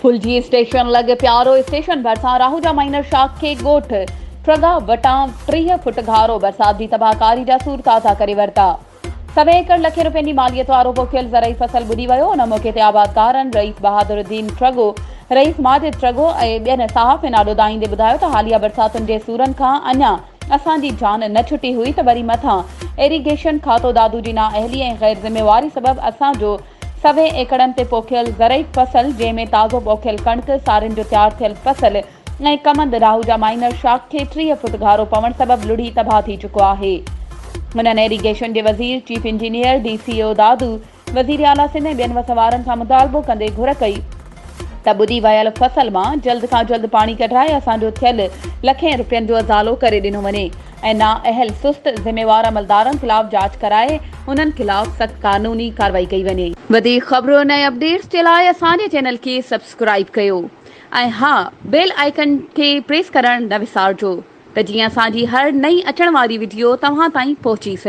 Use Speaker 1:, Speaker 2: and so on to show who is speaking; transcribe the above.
Speaker 1: Phulji station لڳ پيارو station ڀرسان راهوجا مائنر شاخ کي ڳوٺ ٺرگا وٽان 30 فٽ گهارو برسات جي تباهڪاري جا سور تازا ڪري ورتا. سوين ايڪڙ لکين روپين جي ماليت وارو پوکيل زرعي فصل ٻڏي ويو. ان موقعي تي آبادگارن رئيس بهادر الدين ٺرڳو، رئيس ماجد ٺرڳو ۽ ٻين صحافين آڏو دانهيندي ٻڌايو ته حاليه برساتن جي سورن کان اڃا اسان جي جان نه ڇٽي هئي ته وري مٿان ايريگيشن کاتو دادو جي نااهلي ۽ غير ذميواري سبب اسان جو سوين ايڪڙن تي پوکيل زرعي فصل جنهن ۾ تازو پوکيل ڪڻڪ، سارين جو تيار ٿيل فصل ۽ ڪمند راهوجا مائنر شاخ کي 30 فوٽ گهارو پوڻ سبب لڙهي تباهه ٿي چڪو آهي. هنن ايريگيشن جي وزير، chief engineer, D C O Dadu, وزيراعليٰ سنڌ ۽ ٻين وس وارن کان مطالبو ڪندي گهر ڪئي ته ٻڏي ويل فصل مان جلد کان جلد پاڻي ڪڍرائي اسان جو ٿيل لکين رپين جو ازالو ڪري ڏنو وڃي. ۽ نااهل سست ذميوار عملدارن خلاف جاچ ڪرائي انهن خلاف سخت قانوني ڪارروائي ڪئي وڃي. وڌيڪ خبرن ۽ اپڊيٽس جي لاء اسان جي چينل کي سبسڪرائيب ڪيو ۽ ها بيل آئيڪن کي پريس ڪرڻ نه وسارجو ته جيئن اسان جي هر نئين اچڻ واري وڊيو توهان تائين پهچي سگهي.